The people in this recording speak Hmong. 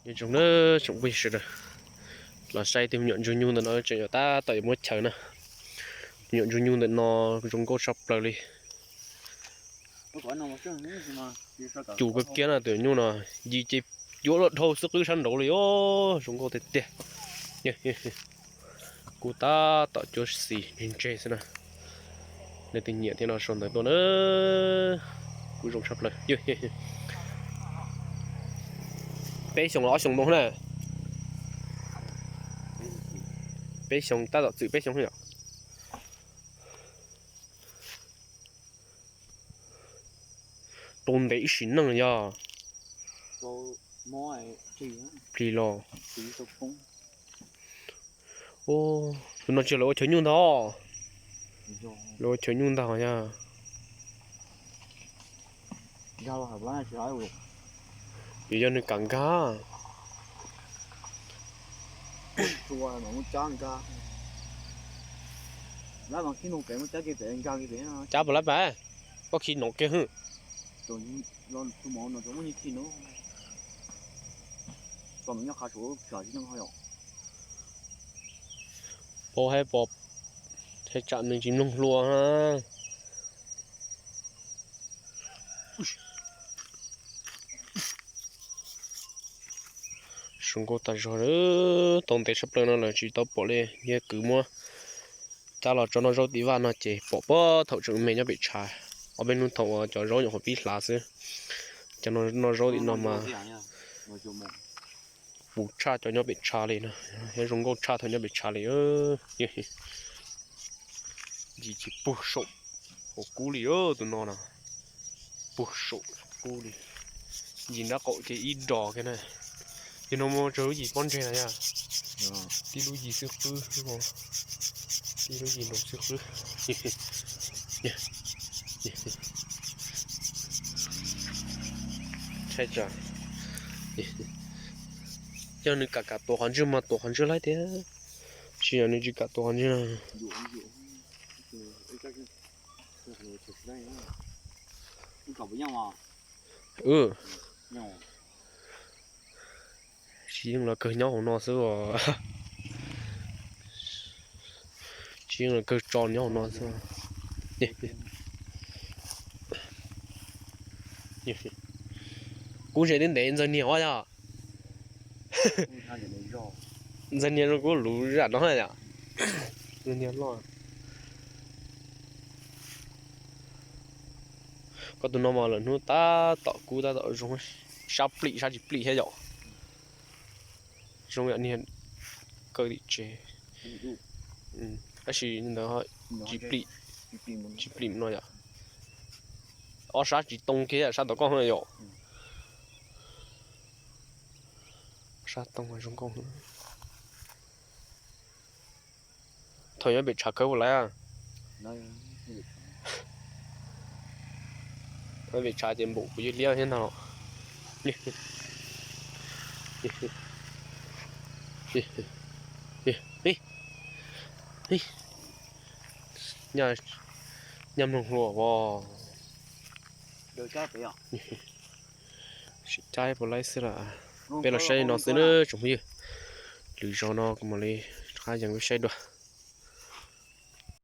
Nyob zoo na tsoom phooj ywg sawv daws, los saib tus me nyuam ntsuag nyuj ntawm no tseem yuav tab tom yuav muab chaws na. Tus me nyuam ntsuag nyuj ntawm no zoo nkauj tshaj plaws li. Cus kawg kiag na tus nyuj no, yim ces yuav luaj dhau xwb qwb sab nraud li os, zoo nkauj tiag tiag. Kuv tab tom cuab xis ntseg ntseg xwb na. Nej twg nyiam thiab no sau ntawv tuaj na. Kuv zoo tshaj plaws. Peb xyoos los ob xyoos ntau na. Peb xyoos tab tom txwm peb xyoos yom. Tau ntev ib sim neej yog plig los. Tus no tsis yog lawv ua chaw nyuj ntag. Lawv ua chaw nyuj ntag yog. Yog nws kam nkag. Cab puas lab pas, koj khi no kiag hwj. Pab hais pom, hais tsam nws tsis mloog hlua. Zoo nkauj tag zog, tau ntev tshaj plaws no lawm tsis tau pom li. Yog kwv muab cab los tso noj zaub tim vaj no ces pom puag thaum tseem me nyob pem tshav. Ob peb hnub thaum uas cov zaub nyuam qhuav pib hlav xwb, cov noj zaub tim no mas puv tshaj cov nyob pem tshav li no, yog zoo nkauj tshaj thaum nyob pem tshav li. Yim ces puag saum hauv kub li tus no na, puag saum kub li. Yim nrab qaum ces ib dos kiag na. Ces no muaj tsawg lub yim pob ntseg na yog? Tib lub yim xwb qwb, tib lub yim nroo xwb qwb. Yog nws kam kam tuav qhov ntswg mas tuav qhov ntswg laij tiag, tsis yog nws tsis kam tuav qhov ntswg. Tsis yeej los kawg nyob hauv no xwb os. Tsis yeej los kawg tso nyob hauv no xwb. Kuv ntsia tib ntev ntxawg niag os yog. Ntxawg niag zoo kuv lus zam no yom. Ntxawg niag loj. Koj tus no mas lawm hnub tab tom kub tab tom zoo, sab plim sab tsis plim thiab yom. Zoo yam niag kaw tim tsev. Tab sis ntawd tsis plim, tsis plim no yom. Ob sab tsis too kiag sab tom koj yom. Sab too zoo nkauj. Thaum nyob pem tshav khawb puas laiv? Thaum pem tshav ces npaum kuv ywg liab thiab ntag. Nyaj mloog hlua os. Sib caib puas laib xwb las. Peb los saib li no xwb na tsoom phooj ywg. Lwm zaus no kuv mam li rov qab yees peb saib dua.